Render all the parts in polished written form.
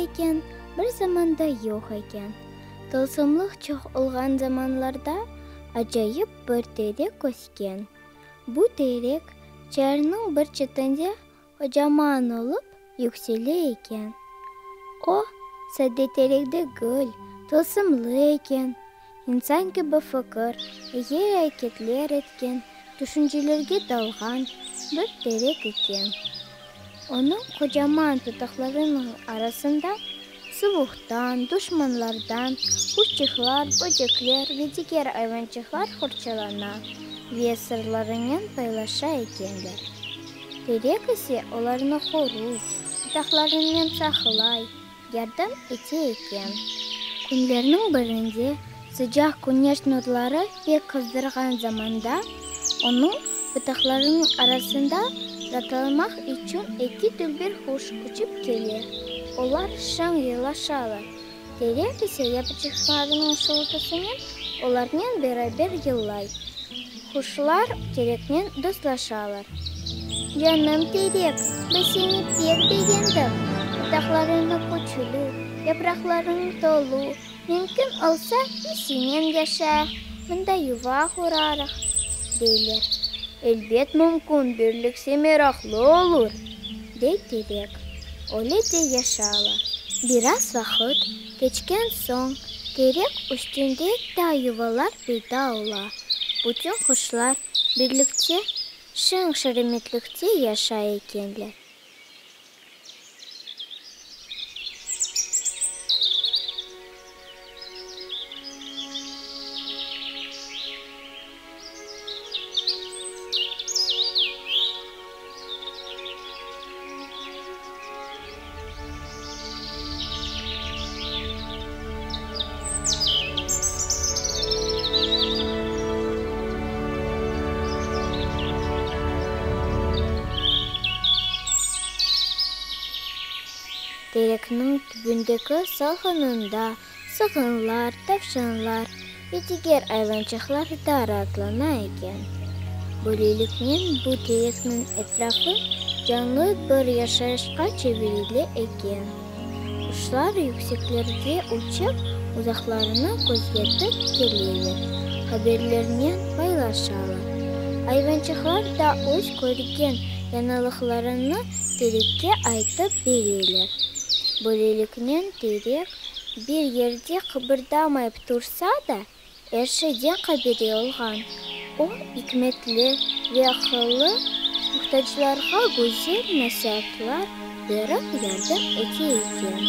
eken, bir zamanda yoq eken. Tılsımlıq çoq olğan zamanlarda acayip bir terek ösken. Bu terek çayırnıñ bir çetinde qocaman olıp yüksele eken. O, sade terek degil, tılsımlı eken. İnsan kibi fikir, eyi areketler etken, tüşüncelerge dalğan bir terek eken. Onıñ qocaman pıtaqlarınıñ arasında suvuqtan, duşmanlardan quşçıqlar, böcekler ve diger ayvançıqlar qorçalana ve sırlarınen paylaşa ekenler. Terek ise olarnı qoruy, pıtaqlarınen saqlay, yardım ete eken. Künlerniñ birinde, sıcaq küneş nurları pek qızdırğan zamanda, onıñ pıtaqlarınıñ arasında raatlanmaq içün eki dülber quş uçıp kele. Olar şeñ yırlaşalar, terek ise yapraçıqlarınıñ şuvultısınen olarnen beraber yırlay. Quşlar tereknen dostlaşalar. Canım terek, biz seni pek begendik. Pıtaqlarıñ küçlü, yapraqlarıñ tolu. Mümkün olsa, biz senen yaşayıq, mında yuva qurarıq, deyler. Elbet mümkün, birlikse meraqlı olur, dey terek. Öyle de yaşalar. Biraz vaqıt keçken soñ, terek üstünde daa yuvalar peyda ola. Bütün quşlar birlikte şeñ-şeremetlikte yaşay ekenler. Terekniñ tübündeki salqınında sığınlar, tavşanlar ve diger ayvançıqlar da raatlana eken. Böyleliknen bu terekniñ etrafı canlı bir yaşayışqa çevirile eken. Quşlar yükseklerge uçıp, uzaqlarnı közetip keleler, haberlernen paylaşalar. Ayvançıqlar da öz körgen yañılıqlarını terekke aytıp bereler. Böyleliknen terek bir yerde qıbırdamayıp tursa da, er şeyden haberi olğan. O, ikmetli ve aqıllı, muhtaclarğa güzel nasiatlar berip yardım ete eken.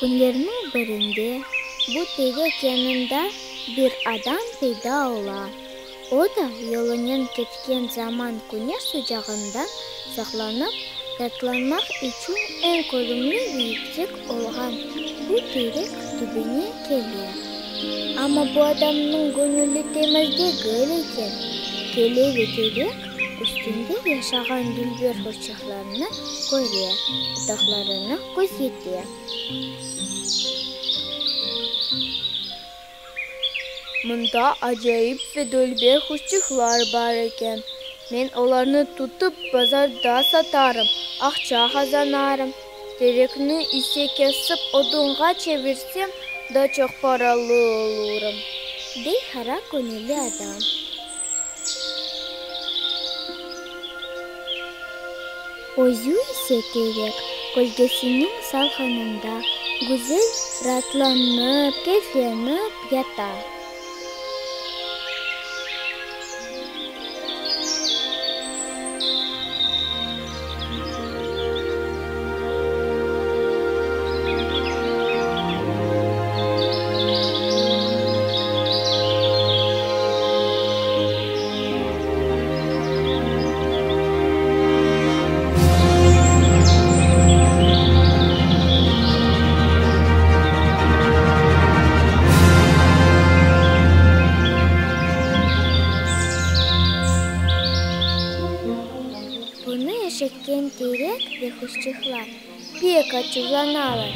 Künlerniñ birinde bu terek yanında bir adam peyda ola. O da yolunen ketken zaman küneş sıcağından saqlanıp, raatlanmaq içün eñ körümli ve yüksek olğan bu terek tübüne kele. Amma bu adamnıñ göñüli temiz degil eken. Kele ve terek üstünde yaşağan dülber quşçıqlarnı köre, pıtaqlarını közete. Mında acayip ve dülber quşçıqlar bar eken. Men olarnı tutıp, bazarda satarım, aqça qazanarım. Terekni ise kesip odunğa çevirsem, daa çoq paralı olurım. Dey qara köñülli adam. Özü ise terek kölgesiniñ salqınında güzel raatlanıp, keyflenip yata. eşitken terek ve quşçıqlar pek açuvlanalar.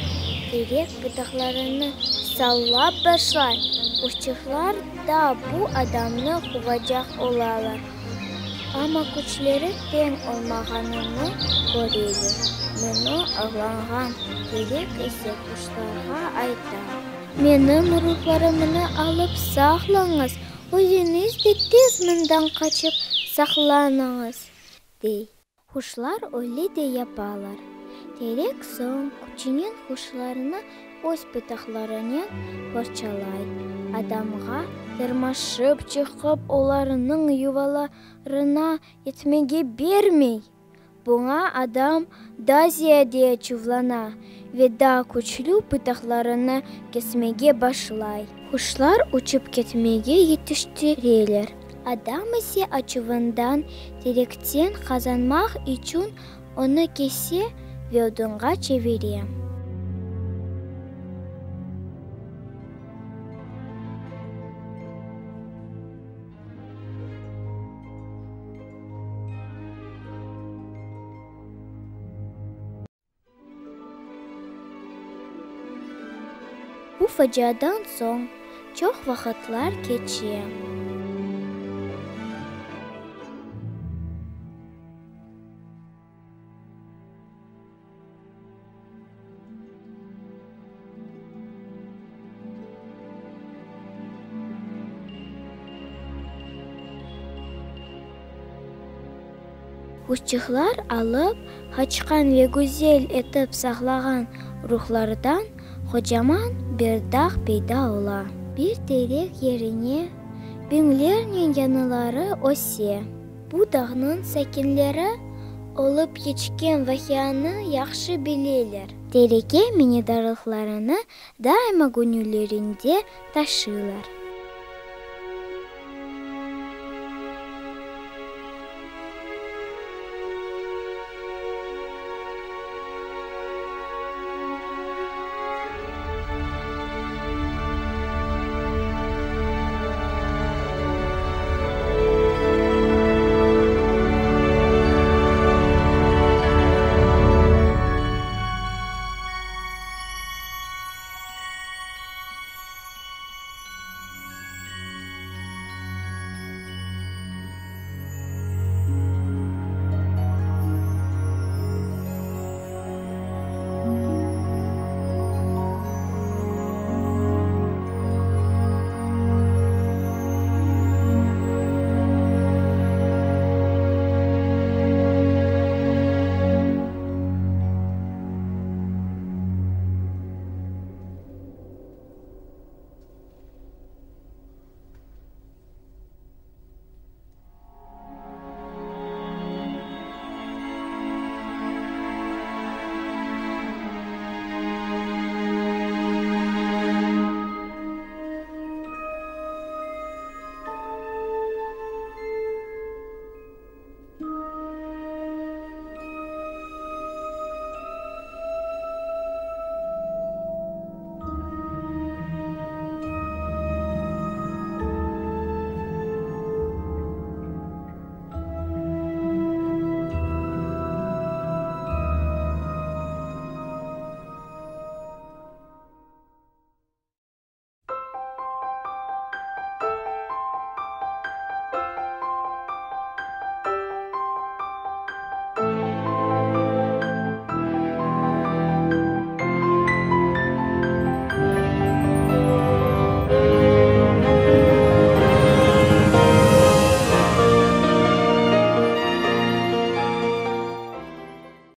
Terek pıtaqlarını sallap başlay, quşçıqlar da bu adamnı quvacaq olalar. Amma küçleri teñ olmağanını köreler. Bunı añlağan terek ise quşlarğa ayta. Menim urluqlarımnı alıp saqlañız, özüñiz de tez mından qaçıp saqlanıñız, dey. Quşlar öyle de yapalar. Terek soñ küçünen quşlarnı öz pıtaqlarınen qorçalay, adamğa tırmaşıp çıqıp olarnıñ yuvalarına yetmege bermey. Buña adam daa ziyade açuvlana ve daa küçlü pıtaqlarını kesmege başlay. Quşlar uçıp ketmege yetiştireler, adam ise açuvından terekten qazanmaq içün onı kese ve odunğa çevire. Bu faciadan soñ çoq vaqıtlar keçe. Quşçıqlar alıp qaçqan ve güzel etip saqlağan ruhlardan qocaman bir dağ peyda ola. Bir terek yerine biñlernen yañıları öse. Bu dağnıñ sakinleri olıp keçken vaqianı yahşı bileler. Terekke minnetdarlıqlarını daima göñüllerinde taşıylar.